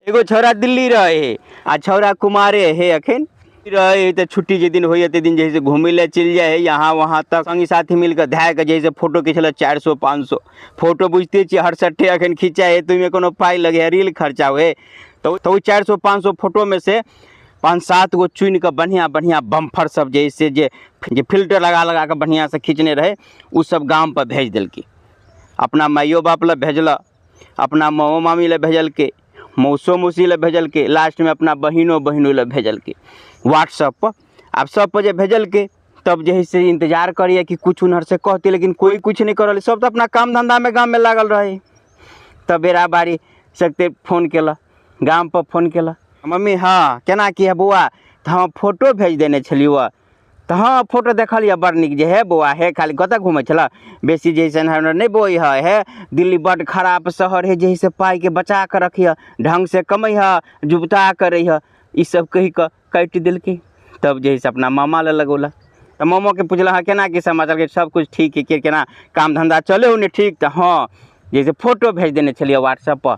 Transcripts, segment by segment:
एगो छौड़ा दिल्ली रहे हे आ छौड़ा कुमारे हे अखन रहे हे तऽ छुट्टी जे दिन होइए ताहि दिन जे है से घूमै लए चलि जाइ है यहाँ वहाँ तक संगी साथी मिल कऽ धए कऽ जे है से फोटो खिचलक 400 500 फोटो बुझिते छियै हरसट्ठे अखन खिचाइ है तऽ ओहिमे कोनो पाइ लगै है रील खर्चा होइ तऽ ओहि 400 500 फोटोमे से 5 7 गो चुनि कऽ बढ़िआँ बढ़िआँ बम्फर सब जे है से जे जे फिल्टर लगा लगा कऽ बढ़िआँसँ खिचने रहै ओ सब गामपर भेज देलकै अपना माइयो बाप लए भेजलक अपना मामो मामी लए भेजलकै मौसो मौसी लए भेजलकै लास्टमे अपना बहिनो बहिनो लए भेजलकै व्हाट्सअपपर। आब सबपर जे भेजलकै तब जे है से इन्तजार करैए कि किछु उन्हरसँ कहतै, लेकिन कोइ किछु नहि कऽ रहल, सब तऽ अपना काम धन्धामे गाममे लागल रहै। तब बेरा बारी सकते फोन केलक, गामपर फोन केलक, मम्मी हँ केना की है बौआ, तऽ हम फोटो भेज देने छलियौ हँ। तऽ हँ फोटो देखलियै बड़ नीक जे हे बौआ हे खाली कतऽ घुमै छलऽ बेसी जे है से एन्हर नहि बौअइ हऽ, हे दिल्ली बड्ड खराब शहर हइ जे है से पाइके बचा कऽ रखिहऽ, ढङ्गसँ कमैहऽ जुगता कऽ रहिहऽ, ईसब कहिकऽ काटि देलकै। तब जे है से अपना मामा लग लगौलक तऽ मामोके पुछलक हँ केना की समाचार, सबकिछु ठीक हइ के केना काम धन्धा चलै हौ ने ठीक? तऽ हँ जे है से फोटो भेज देने छलियै व्हाट्सअपपर।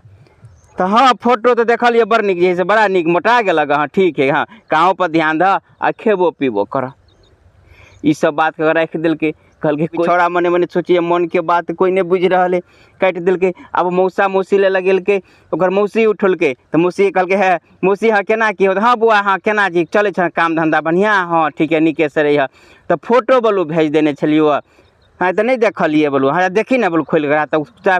तऽ हँ फोटो तऽ देखलियै बड़ नीक जे है से बड़ा नीक मोटा गेलक हँ ठीक हइ, हँ कामोपर ध्यान दहऽ आ खेबो पीबो करऽ। ई सब बात कऽ राखि देलकै। कहलकै छौड़ा मने मने सोचिए मनके बात कोइ नहि बुझि रहल हइ, काटि देलकै। आब मौसा मौसी लए लगेलकै, ओकर मौसी उठौलकै तऽ मौसी कहलकै हे मौसी हँ केना की होत, हँ बौआ हँ केना जी चलै छऽ काम धन्धा बढ़िआँ, हँ ठीक हइ नीकेसँ रहिहऽ। तऽ फोटो बोलू भेज देने छलियौ हँ, हँ तऽ नहि देखलियै बोलू, हँ देखी ने बोलू खोलि कऽ, तऽ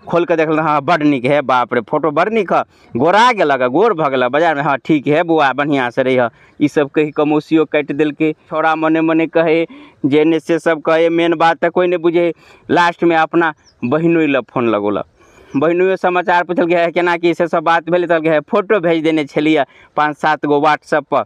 खोलि कऽ देखलहुँ हँ बड्ड नीक हे बाप रे फोटो बड़ नीक हऽ, गोरा गेलक गोर भऽ गेलक बजारमे, हँ ठीक हे बौआ बढ़िआँसँ रहिहऽ। ईसब कहिकऽ मौसियो काटि देलकै। छौड़ा मने मने कहै जे नहि से सब कहै, मेन बात तऽ कोइ नहि बुझै। लास्टमे अपना बहिनोइ लए फोन लगौलक, बहिनोइयो समाचार पुछलकै हे केना की से सब बात भेलै। तऽ कहलकै हे फोटो भेज देने छलियै 5 7 गो व्हाट्सअपपर।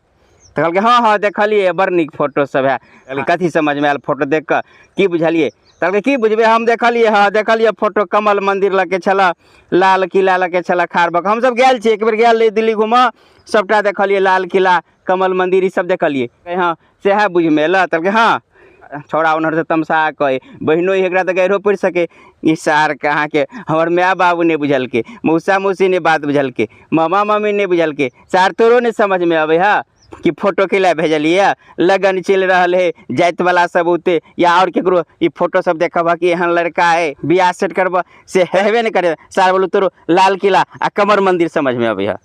तऽ कहलकै हँ हँ देखलियै बड़ नीक फोटो सब है। कहलकै कथी समझमे आयल फोटो देख कऽ की बुझलियै? कहलकै की बुझबै हम देखलियै हँ देखलियै फोटो कमल मन्दिर लगके छलऽ, लाल किला लगके छलऽ, खार भऽ कऽ हमसब गेल छी एक बेर गेल रही दिल्ली घूमऽ, सबटा देखलियै लाल किला कमल मन्दिर ई सब देखलियै। हँ सएह बुझिमे एलऽ? तऽ कहलकै हँ। छौड़ा ओन्हरसँ तमसा कऽ बहिनो एकरा तऽ गारिओ पड़ि सकै, ई सारके अहाँके हमर माय बाबू नहि बुझलकै, मौसा मौसी नहि बात बुझलकै, मामा मामी नहि बुझलकै, सार तोरो नहि समझमे अबै हऽ कि फोटो कै लए भेजलियै? लगन चलि रहल हइ, जातिवला सब औतै या आओर ककरो ई फोटो सब देखबऽ कि एहन लड़का अइ बियाह सेट करबऽ, से हेबे नहि करै। सार बोलू तोरो लाल किला आ कमर मन्दिर समझमे अबै हऽ।